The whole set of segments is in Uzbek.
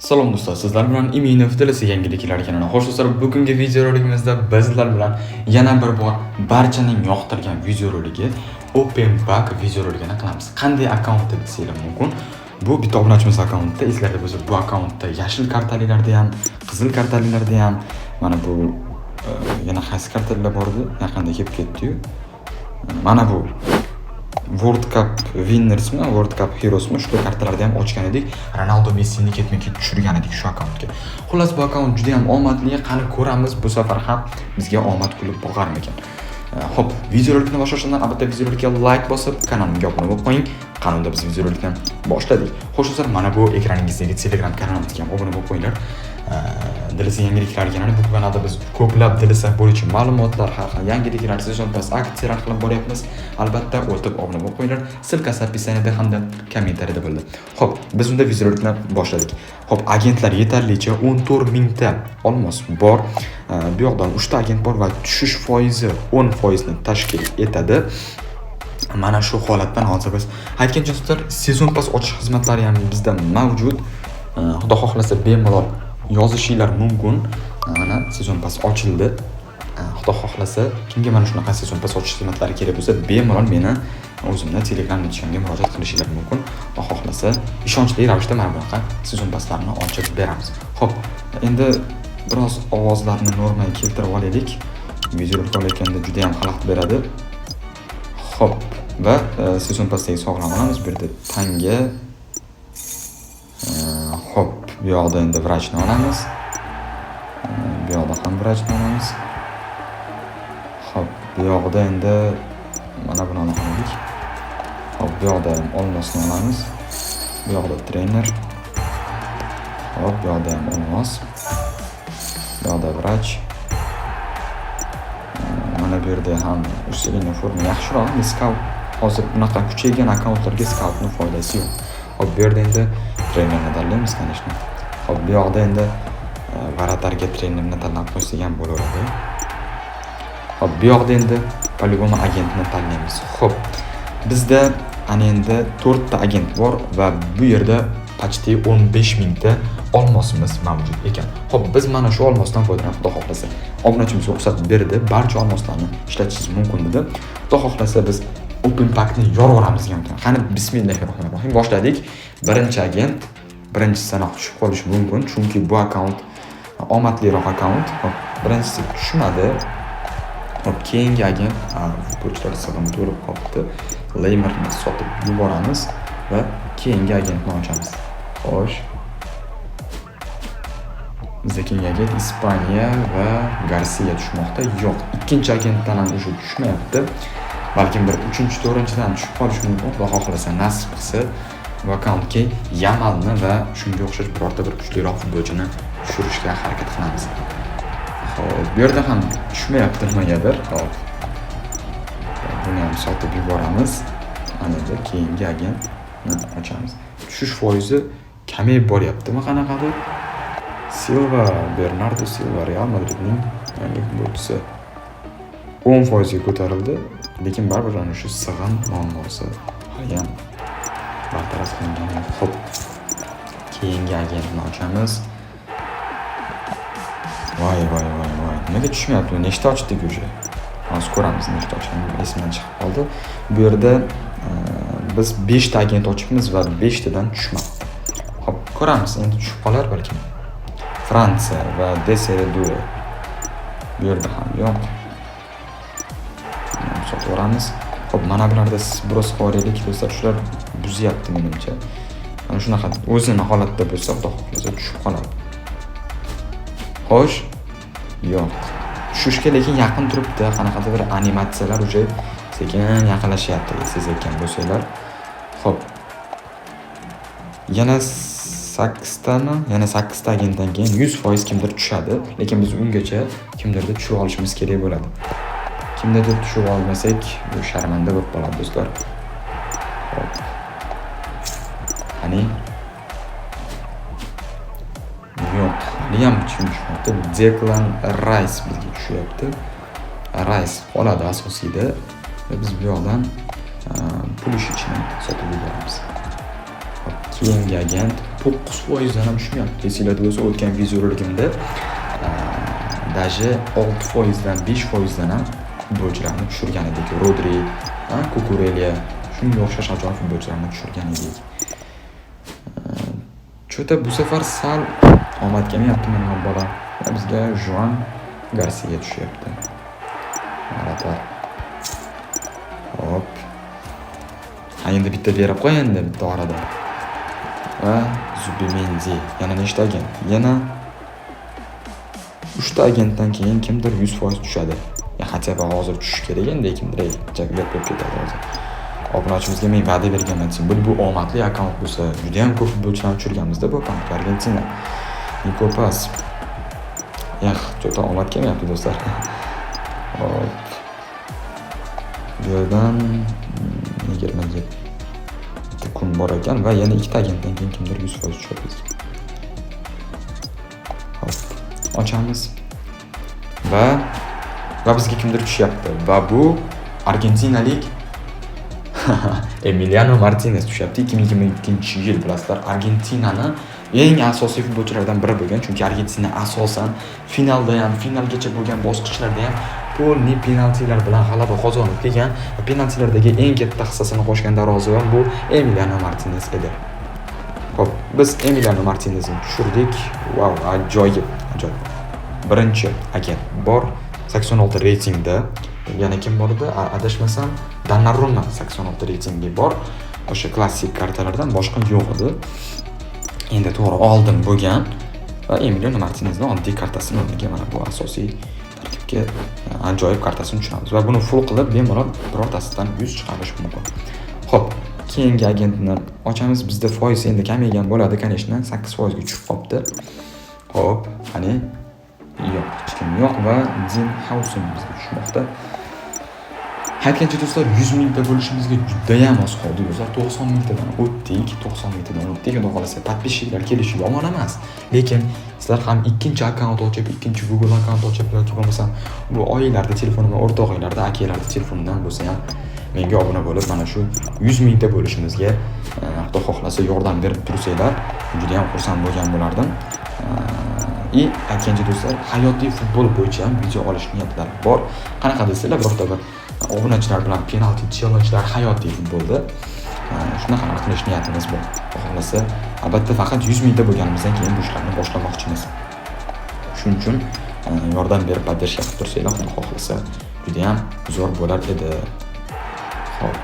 Salom do'stlar, sizlar bilan Iminov DLS yangiliklar kanali. Xo'sh do'stlar, bugungi videorolikimizda bizlar bilan yana bir bor barchaning yoqtirgan videoroligi, Open Pack videoroligini qilamiz. Qanday akkauntda desanglar mumkin. Bu bitta obunachimiz akkauntida, eslarda bo'lsa, bu akkauntda yashil kartalilarda ham, qizil kartalilarda ham, mana bu yana qaysi kartalar bor edi? Yaqinda kelib ketdi-yu. Mana bu World Cup Winnersmi, World Cup Heroesmi, shu kartalarda ham ochgan edik. Ronaldo, Messini ketma-ket tushirgan edik shu akkauntga. Xullas, bu akkaunt juda ham omadli. Qani ko'ramiz, bu safar ham bizga omad kulib boqarmikan. Xo'p, videorolikni boshlashdan albatta videorolikka like bosib, kanalimga obuna bo'lib qo'ying. Qani unda biz videorolikni boshladik. Xo'sh do'stlar, mana bu ekraningizdagi Telegram kanalimizga ham obuna bo'lib qo'yinglar. DLS yangiliklar kanali, bu kanalda biz ko'plab DLS bo'yicha ma'lumotlar, har xil yangiliklar, season pass, aksiyalar qilib boryapmiz. Albatta o'tib obuna bo'lib qo'yinglar. Ссылка si описание da hamda kommentariyada bo'ldi. Xo'p, biz unda videorolikni boshladik. Xo'p, agentlar yetarlicha, 14 mingta olmos bor. Bu yoqdan 3 ta agent bor va tushish foizi 10 foizni tashkil etadi. Mana shu holatdan hozir biz aytgancha do'stlar, season pass ochish xizmatlari ham bizda mavjud. Xudo xohlasa, bemalol yozishinglar mumkin. Mana season pass ochildi. Xudo xohlasa, kimga mana shunaqa season pass ochish xizmatlari kerak bo'lsa, bemalol meni o'zimni Telegram личка mga murojaat qilishinglar mumkin. Xudo xohlasa, ishonchli ravishda mana bunaqa season passlarni ochib beramiz. Xo'p, endi biroz ovozlarni normaga keltirib olaylik. Videorolik olayotganda juda ham xalaqit beradi. Xo'p, va season passdagi sog'lom olamiz. Bu yerda tanga. Xo'p, bu yoqda endi vrachni olamiz. Bu yoqda ham vrachni olamiz. Xo'p, bu yoqda endi mana buni ola qolaylik. Xo'p, bu yoqda ham olmosni olamiz. Bu yoqda trener. Xo'p, bu yoqda ham olmos. Bu yoqda vrach. Mana bu yerda ham усиление форма yaxshiroq. Endi skaut, hozir bunaqa kuchaygan akkauntlarga skautni foydasi yo'q. Xo'p, bu yerda endi trenerni tanlaymiz, конечно. Xo'p, bu yoqda endi вратарь ga trenerni tanlab qo'ysak ham bo'laveradi. Xo'p, bu yoqda endi по-любому agentni tanlaymiz. Xo'p, bizda ana endi 4 ta agent bor va bu yerda почти 15 mingta olmosimiz mavjud ekan. Xo'p, biz mana shu olmosdan foydalanib, Xudo xohlasa, obunachimiz ruxsat berdi, barcha olmoslarni ishlatishingiz mumkin dedi. Xudo xohlasa, biz Open Packni yorib yuboramiz degan. Qani, bismillahirrohmanirrohim, boshladik. Birinchi agent, birinchi sanoq tushib qolishi mumkin, chunki bu akkaunt omadliroq akkaunt. Xo'p, birinchisi tushmadi. Xo'p, keyingi agent, futbolchilar sig'imi to'lib qolibdi. Leymerni sotib yuboramiz va keyingi agentni ochamiz. Xo'sh. Bizda keyingi agent Ispaniya va Garcia tushmoqda. Yo'q, ikkinchi agentdan ham уже tushmayapti. Balkim bir uchinchi, to'rtinchidan tushib qolishi mumkin. Xudo xohlasa, nasib qilsa, bu akkauntga Yamalni va shunga o'xshash birorta bir kuchliroq futbolchini tushirishga harakat qilamiz. Xo'p, bu yerda ham tushmayapti nimagadir. Xo'p. Buni ham sotib yuboramiz. Ana endi keyingi agentni ochamiz. Tushish foizi kamayib boryaptimi qanaqadir? Silva, Bernardo Silva, Real Madridning yangi futbolchisi 10 foizga ko'tarildi, lekin baribir ana shu sig'im muammosi haliyam bartaraf qilingani yo'q. Xo'p, keyingi agentni ochamiz. Voy, voy, voy, voy. Nimaga tushmayapti? Nechta ochdik уже? Hozir ko'ramiz, nechta ochganim esimdan chiqib qoldi. Bu yerda biz 5 ta agent ochibmiz va 5 tadan tushmabdi. Xo'p, ko'ramiz, endi tushib qolar balkim. Fransiya va Desire Due. Bu yerda ham yo'q. Sotib yuboramiz. Xo'p, mana bularda сброс qilib do'stlar, shular buzyapti menimcha. Mana shunaqa o'zini holatda bo'lsa, Xudo xohlasa, tushib qoladi. Xo'sh, yo'q. Tushishga lekin yaqin turibdi, qanaqadir bir animatsiyalar уже sekin yaqinlashyapti, sezayotgan bo'lsanglar. Xo'p. Yana 8 tami? Yana 8 ta agentdan keyin 100% kimdir tushadi, lekin biz ungacha kimdirni tushirib olishimiz kerak bo'ladi. Kimnidir tushirib olmasak, bu sharmanda bo'lib qoladi, do'stlar. Xo'p. Qani? Yo'q, haliyam hech kim tushmabdi. Declan Rice bizga tushyapti. Rice qoladi asosiyda va biz bu yoqdan Pulishichni sotib yuboramiz. Xo'p, Keyingi agent 9% dan ham tushmayapti. Esinglarda bo'lsa, o'tgan videorolikimda даже 6% dan, 5% dan ham futbolchilarni tushirgan edik. Rodri, Kukurelya, shunga o'xshash ajoyib futbolchilarni tushirgan edik. Что-то bu safar sal omad kelmayapti mana bola. Bizga Juan Garcia tushyapti. Вратарь. Hop. Ha, endi bitta berib qo'y endi bitta orada. Va Zubimendi. Yana nechta agent? Yana 3 ta agentdan keyin kimdir 100% tushadi. Ya хотя бы hozir tushishi kerak endi kimdir, uyat bo'lib ketadi hozir. Obunachimizga men va'da berganman, bu omadli akkaunt bo'lsa, juda ham ko'p futbolchilarni tushirganmizda bu akkauntga. Argentina. Niko Paz. Yax, что-то omad kelmayapti, do'stlar. Hop. Bu yerdan 27 kun bor ekan va yana ikkita agentdan keyin kimdir 100% tushadi bizga. Hop, ochamiz. Va bizga kimdir tushyapti va bu argentinalik Emiliano Martinez tushyapti. 2022-yil, bilasizlar, Argentinani eng asosiy futbolchilardan biri bo'lgan, chunki Argentina asosan finalda ham, finalgacha bo'lgan bosqichlarda ham полный penaltilar bilan g'alaba qozonib kelgan va penaltilardagi eng katta hissasini qo'shgan darvozabon bu Emiliano Martinez edi. Xo'p, biz Emiliano Martinezni tushirdik. Vau, ajoyib, ajoyib. Birinchi agent bor, 86 reytingda. Yana kim bor edi? Adashmasam, Donnarumma 86 reytingi bor. O'sha klassik kartalardan boshqa yo'q edi. Endi to'g'ri, oldin bo'lgan va Emiliano Martinezni oddiy kartasini o'rniga mana bu asosiy tarkibga ajoyib kartasini tushiramiz va buni full qilib bemalol birortasidan 100 chiqarish mumkin. Xo'p, keyingi agentni ochamiz. Bizda foiz endi kamaygan bo'ladi, конечно, 8% ga tushib qolibdi. Xo'p, qani, yo'q, hech kim yo'q va Din Hausen bizga tushmoqda. Aytgancha, do'stlar, 100 mingta bo'lishimizga judayam oz qoldi. Do'stlar, 90 mingtadan o'tdik, 90 mingtadan o'tdik. Xudo xohlasa, подписчик lar kelishi yomon emas. Lekin sizlar ham ikkinchi akkaunt ochib, ikkinchi Google akkaunt ochib yoki bo'lmasam bu oyilarda telefonidan, o'rtog'inglarda, akalarda telefonidan bo'lsa ham menga obuna bo'lib, mana shu 100 mingta bo'lishimizga Xudo xohlasa yordam berib tursanglar, juda ham xursand bo'lgan bo'lardim. И aytgancha, do'stlar, hayotiy futbol bo'yicha ham video olish niyatlarim bor. Qanaqa desanglar, birorta bir obunachilar bilan penalti challengelar hayotiy futbolda shunaqa qilish niyatimiz bor. Xudo xohlasa, albatta, faqat 100 mingta bo'lganimizdan keyin bu ishlarni boshlamoqchimiz. Shuning uchun yordam berib, поддержка qilib tursanglar, Xudo xohlasa, juda ham zo'r bo'lar edi. Xo'p,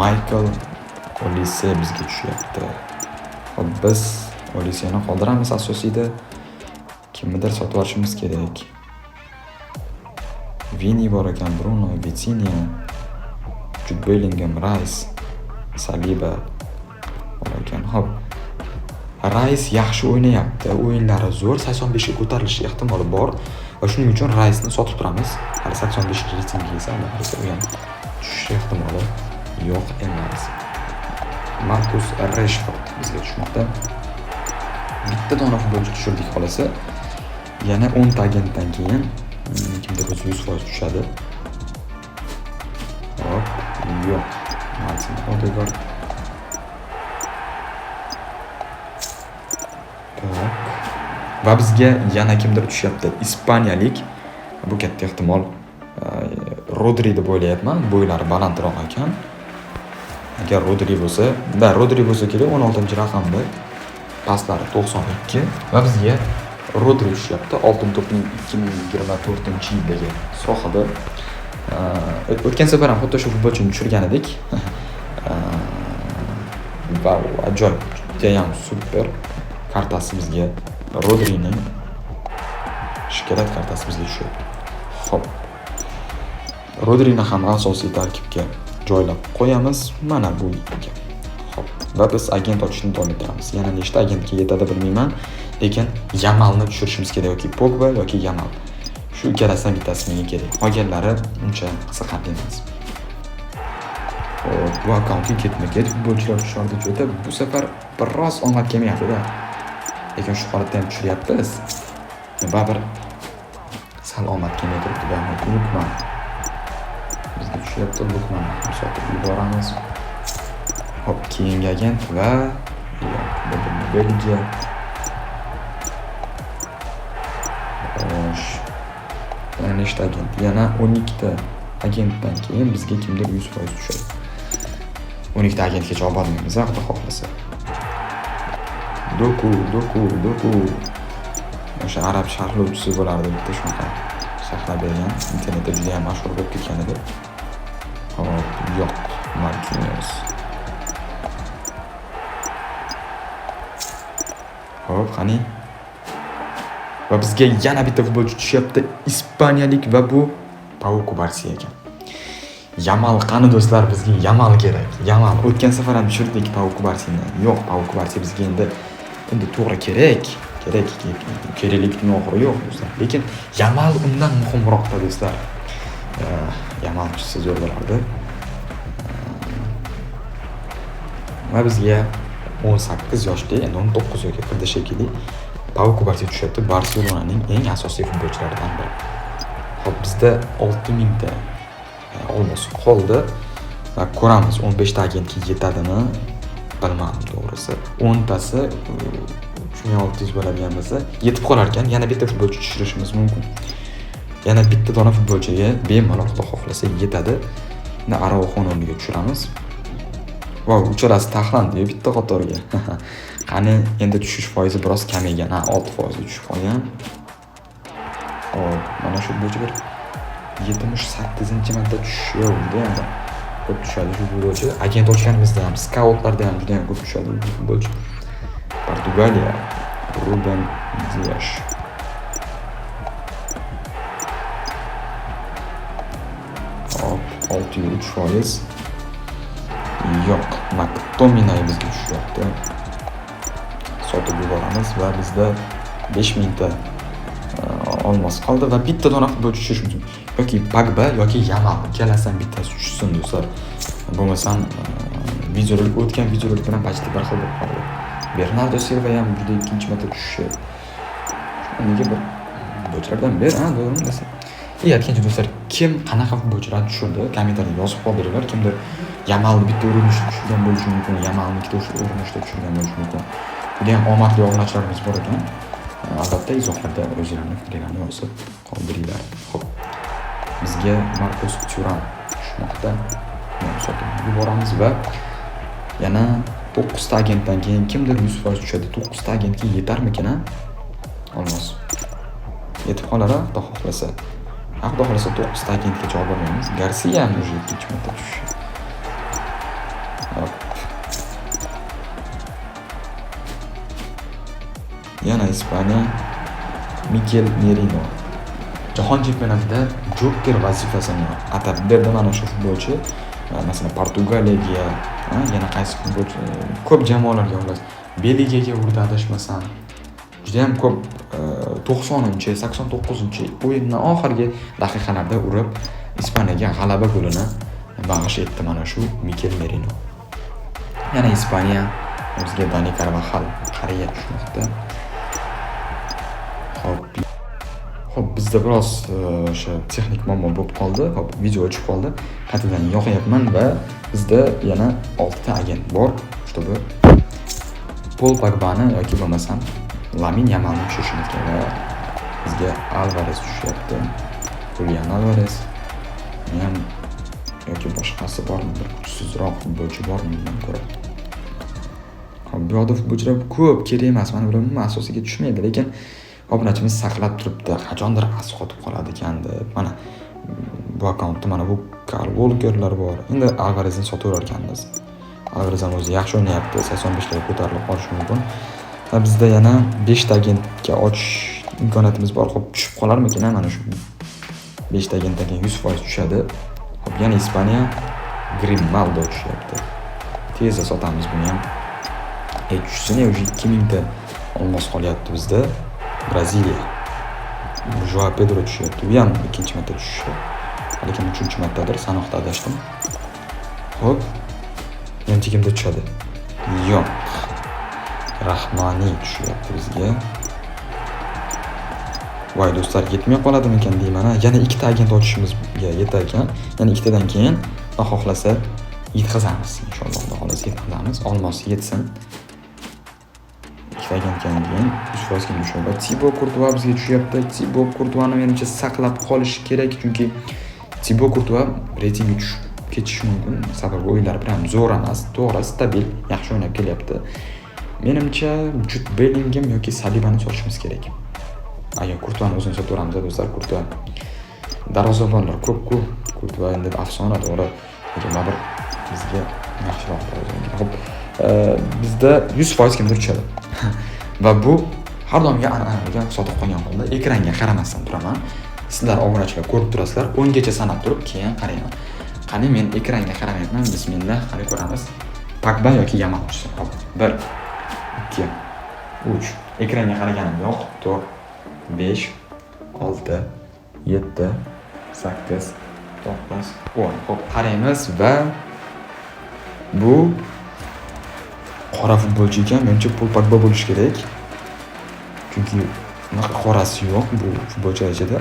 Michael Olise bizga tushyapti. Xo'p, biz Oliseni qoldiramiz asosiyda. Kimnidir sotib olishimiz kerak. Vini bor ekan, Bruno, Vitinha, Jude Bellingham, Rice, Saliba bor ekan. Xo'p. Rice yaxshi o'ynayapti. O'yinlari zo'r, 85 ga ko'tarilishi ehtimoli bor va shuning uchun Rice'ni sotib turamiz. Hali 85 reytingga kelsa, Alloh xohlasa, u ham tushishi ehtimoli yo'q emas. Marcus Rashford bizga tushmoqda. Bitta dona futbolchi tushirdik xolasa. Yana 10 ta agentdan keyin kimdir o'zi 100% tushadi. Hop, yo'q. Martin Odegaard. Так. Va bizga yana kimdir tushyapti. Ispaniyalik. Bu katta ehtimol Rodri deb o'ylayapman. Bo'ylari balandroq ekan. Agar Rodri bo'lsa, da, Rodri bo'lsa kerak, 16-raqamda. Paslari 92 va bizga Rodri tushyapti. Oltin to'pning 2024-yildagi sohibi. O'tgan safar ham xuddi shu futbolchini tushirgan edik. Va ajoyib, judayam super kartasi bizga, Rodrining шкелет kartasi bizga tushyapti. Xo'p. Rodrini ham asosiy tarkibga joylab qo'yamiz. Mana bu ekan. Xo'p, va biz agent ochishni davom ettiramiz. Yana nechta agentga yetadi bilmayman, lekin Yamalni tushirishimiz kerak, yoki Pogba yoki Yamal. Shu ikkalasidan bittasi menga kerak. Qolganlari uncha qiziqarli emas. Xo'p, bu akkauntga ketma-ket futbolchilar tushardi juda. Bu safar biroz omad kelmayapti-da. Lekin shu holatda ham tushiryapmiz. Baribir sal omad kelmay turibdi. Lukman bizga tushyapti. Lukmanni ham sotib yuboramiz. Hop, keyingi agent va Yo'q, Belgiya. Xo'sh. Yana nechta agent? Yana 12 ta agentdan keyin bizga kimdir 100% tushadi. 12 ta agentgacha olib bormaymiz, xudo xohlasa. Doku, Doku, Doku. O'sha arab sharhlovchisi bo'lardi bitta shunaqa sharhlab bergan. Internetda juda ham mashhur bo'lib ketgan edi. Hop, yo'q, Marquinhos. Hop, qani? Va bizga yana bitta futbolchi tushyapti, ispaniyalik va bu Pau Kubarsi ekan. Yamal qani do'stlar, bizga Yamal kerak. Yamal. O'tgan safar ham tushirdik Pau Kubarsini. Yo'q, Pau Kubarsi bizga endi to'g'ri kerak. Kerak, keraklikning oxiri yo'q do'stlar. Lekin Yamal undan muhimroqda do'stlar. Yamal tushsa zo'r bo'lardi. Va bizga 18 yoshli, endi 19 yoshga kirdi shekilli Pau Kubarsi tushyapti, Barselonaning eng asosiy futbolchilaridan biri. Xo'p, bizda 6000 ta olmos qoldi va ko'ramiz 15 ta agentga yetadimi? Bilmadim to'g'risi. 10 tasi 3600 bo'ladigan bo'lsa, yetib qolar ekan. Yana bitta futbolchi tushirishimiz mumkin. Yana bitta dona futbolchiga bemalol xudo xohlasa yetadi. Endi Araujo'ni o'rniga tushiramiz. Va uchalasi taxlandi bitta qatorga. Qani endi tushish foizi biroz kamaygan. Ha, 6% tushib qolgan. Hop, mana shu futbolchi bir 78-marta tushishi unda endi ko'p tushadi shu futbolchi. Agent ochganimizda ham, skautlarda ham juda ham ko'p tushadi bu futbolchi. Portugaliya, Ruben Dias. Hop, 6,3%. Yo'q, McTominay bizga tushyapti. Sotib yuboramiz va bizda 5000 ta olmos qoldi va bitta dona futbolchi tushishi mumkin. Yoki Pogba yoki Yamal, ikkalasidan bittasi tushsin do'stlar. Bo'lmasam videorolik o'tgan videorolik bilan почти bir xil bo'lib qoldi. Bernardo Silva ham juda ikkinchi marta tushishi. Nega bir futbolchilardan ber, ha, to'g'rimi desa. Aytgancha do'stlar, kim qanaqa futbolchilarni tushirdi, kommentariyada yozib qoldiringlar. Kimdir Yamalni bitta urinishda tushirgan bo'lishi mumkin, Yamalni ikkita urinishda tushirgan bo'lishi mumkin. Juda ham omadli obunachilarimiz bor ekan. Albatta izohlarda o'zinglarning fikringizni yozib qoldiringlar. Xo'p. Bizga Marcos Thuram tushmoqda. Buni sotib yuboramiz va yana 9 ta agentdan keyin kimdir 100% tushadi. 9 ta agentga yetarmikin, ha? Olmos. Yetib qolar, xudo xohlasa. Xudo xohlasa 9 ta agentgacha olib bormaymiz. Garcia ham уже ikkinchi marta tushishi. Hop. Yana Ispaniya, Mikel Merino. Jahon chempionatida joker vazifasini atab berdi mana shu futbolchi. Masalan, Portugaliyaga, yana qaysi futbolchi, ko'p jamoalarga xullas, Belgiyaga urdi adashmasam. Juda ham ko'p 90-chi, 89-chi o'yinning oxirgi daqiqalarida urib, Ispaniyaga g'alaba golini bag'rish etdi mana shu Mikel Merino. Yana Ispaniya bizga Dani Carvajal qariya tushmoqda. Xo'p, bizda biroz o'sha texnik muammo bo'lib qoldi. Xo'p, video o'chib qoldi. Qaytadan yoqyapman va bizda yana 6 ta agent bor, чтобы Pol Pogbani yoki bo'lmasam Lamin Yamalni tushirishimiz kerak. Bizga Alvarez tushyapti. Julian Alvarez. Ham yoki boshqasi bormi, bir kuchsizroq futbolchi bormi bundan ko'ra. Xo'p, bu yoqda futbolchilar ko'p kerak emas. Mana bular umuman asosiga tushmaydi, lekin obunachimiz saqlab turibdi. Qachondir asqotib qoladi ekan deb. Mana bu akkauntda mana bu Kyle Walkerlar bor. Endi Alvarezni sotaverar ekanmiz. Alvarez ham o'zi yaxshi o'ynayapti, 85 larga ko'tarilib qolishi mumkin. Va bizda yana 5 ta agentga ochish imkoniyatimiz bor. Xo'p, tushib qolarmikin mana shu 5 ta agentdan keyin 100% tushadi. Xo'p, yana Ispaniya Grimaldo tushyapti. Tezda sotamiz buni ham. Tushsin, уже 2000 ta olmos qolyapti bizda. Braziliya. Joao Pedro tushyapti. U ham ikkinchi marta tushishi. Lekin uchinchi martadir, sanoqda adashdim. Xo'p. Endi kimda tushadi? Yo'q. Rahmani tushyapti bizga. Voy do'stlar, yetmay qoladimikan deyman. Yana ikkita agent ochishimizga yetar ekan. Yana ikkitadan keyin Xudo xohlasa yetkazamiz. Inshaalloh Xudo xohlasa yetkazamiz. Olmos yetsin. Ikkita agentdan keyin 100% kim tushadi va Tibo Kurtua bizga tushyapti. Tibo Kurtuani menimcha saqlab qolish kerak, chunki Tibo Kurtua reytingi tushib ketishi mumkin. Sababi o'yinlari prям zo'r emas, to'g'ri, stabil, yaxshi o'ynab kelyapti. Menimcha, Jud Bellingem yoki Salibani sotishimiz kerak. Agar Kurtuani o'zini sotaveramiz, do'stlar, Kurtua darvozabonlar ko'p-ku. Kurtua endi afsona, to'g'ri. Lekin baribir bizga yaxshiroq darvozabon. Xo'p, bizda 100% kimdir tushadi. Va bu har doimgi an'anaga sotib qolgan holda ekranga qaramasdan turaman. Sizlar, obunachilar, ko'rib turasizlar, 10 gacha sanab turib, keyin qarayman. Qani, men ekranga qaramayapman. Bismillah, qani ko'ramiz. Pogba yoki Yamal tushsa. Hop, 1, 2, 3. Ekranga qaraganim yo'q. 4, 5, 6, 7, 8, 9, 10. Xo'p, qaraymiz va bu qora futbolchi ekan. Menimcha, Pol Pogba bo'lishi kerak. Chunki unaqa qorasi yo'q bu futbolchilar ichida.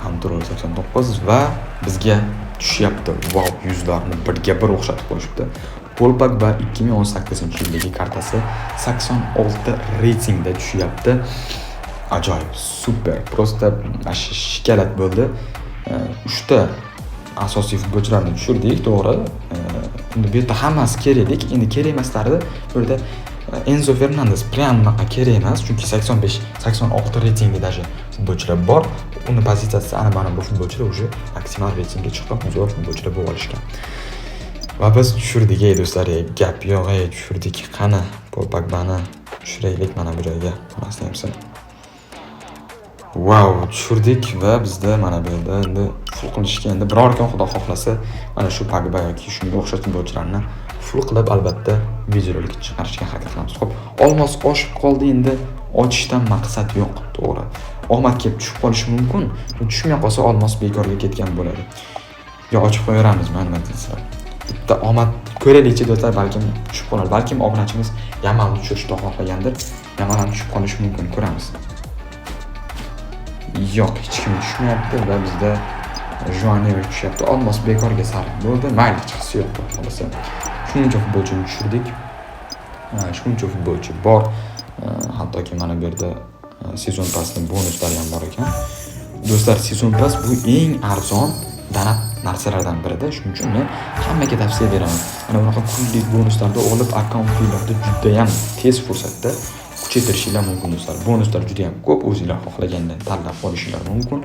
Контроль 89 va bizga tushyapti. Vau, yuzlarini birga bir o'xshatib qo'yishibdi. Pol Pogba 2018-yildagi kartasi 86 reytingda tushyapti. Ajoyib, super. Просто mana shu шоколад bo'ldi. Uchta asosiy futbolchilarni tushirdik, to'g'ri. Endi bu yerda hammasi kerak, endi kerak emaslari bu yerda Enzo Fernandes prям unaqa kerak emas, chunki 85, 86 reytingda даже futbolchilar bor. Uni pozitsiyasi ana mana bu futbolchilar уже maksimal reytingga chiqib, zo'r futbolchilar bo'lib olishgan. Va biz tushirdik, ey do'stlar, ey, gap yo'q, ey, tushirdik. Qani, Pol Pogbani tushiraylik mana bu joyga. Bunasini. Vau, tushirdik va bizda mana bu yerda endi full qilishga endi biror kun, Xudo xohlasa, mana shu Pogba yoki shunga o'xshash futbolchilarni full qilib, albatta, videorolik chiqarishga harakat qilamiz. Xo'p, olmos oshib qoldi, endi ochishdan maqsad yo'q, to'g'ri. Omad kelib tushib qolishi mumkin. Tushmay qolsa, olmos bekorga ketgan bo'ladi. Yo ochib qo'yaveramizmi, nima deysizlar? Bitta omad ko'raylikchi, do'stlar, balkim tushib qolar. Balkim obunachimiz Yamalni tushirishni xohlagandir. Yamal ham tushib qolishi mumkin, ko'ramiz. Yo'q, hech kim tushmayapti va bizda Joao Neves tushyapti. Olmos bekorga sarf bo'ldi. Mayli, chiqisi yo'q, xudo xohlasa. Shuncha futbolchini tushirdik. Shuncha futbolchi bor. Hattoki mana bu yerda season passni bonuslari ham bor ekan. Do'stlar, season pass bu eng arzon donat narsalardan birida. Shuning uchun men hammaga tavsiya beraman. Mana bunaqa kunlik bonuslarda olib, akkauntinglarni juda ham tez fursatda kuchaytirishinglar mumkin, do'stlar. Bonuslar juda ham ko'p, o'zinglar xohlagandan tanlab olishinglar mumkin.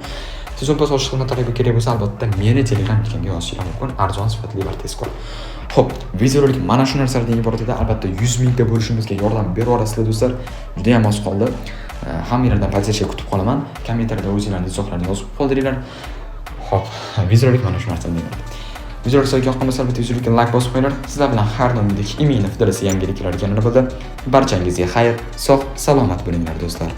Season pass olish xizmatlari kerak bo'lsa, albatta, meni Telegram kanalga yozishinglar mumkin. Arzon, sifatli va tezkor. Xo'p, videorolik mana shu narsalardan iborat edi. Albatta, 100 mingta bo'lishimizga yordam beraverasizlar, do'stlar. Juda ham oz qoldi. Hammanglardan поддержка kutib qolaman. Kommentariyada o'zinglarning izohlarini yozib qoldiringlar. Xo'p, videorolik mana shu narsadan iborat. Videorolik sizlarga yoqqan bo'lsa, albatta, videorolikka like bosib qo'yinglar. Sizlar bilan har doimgidek Iminov Fidelisi yangiliklar kanali bo'ldi. Barchangizga xayr, sog', salomat bo'linglar, do'stlar.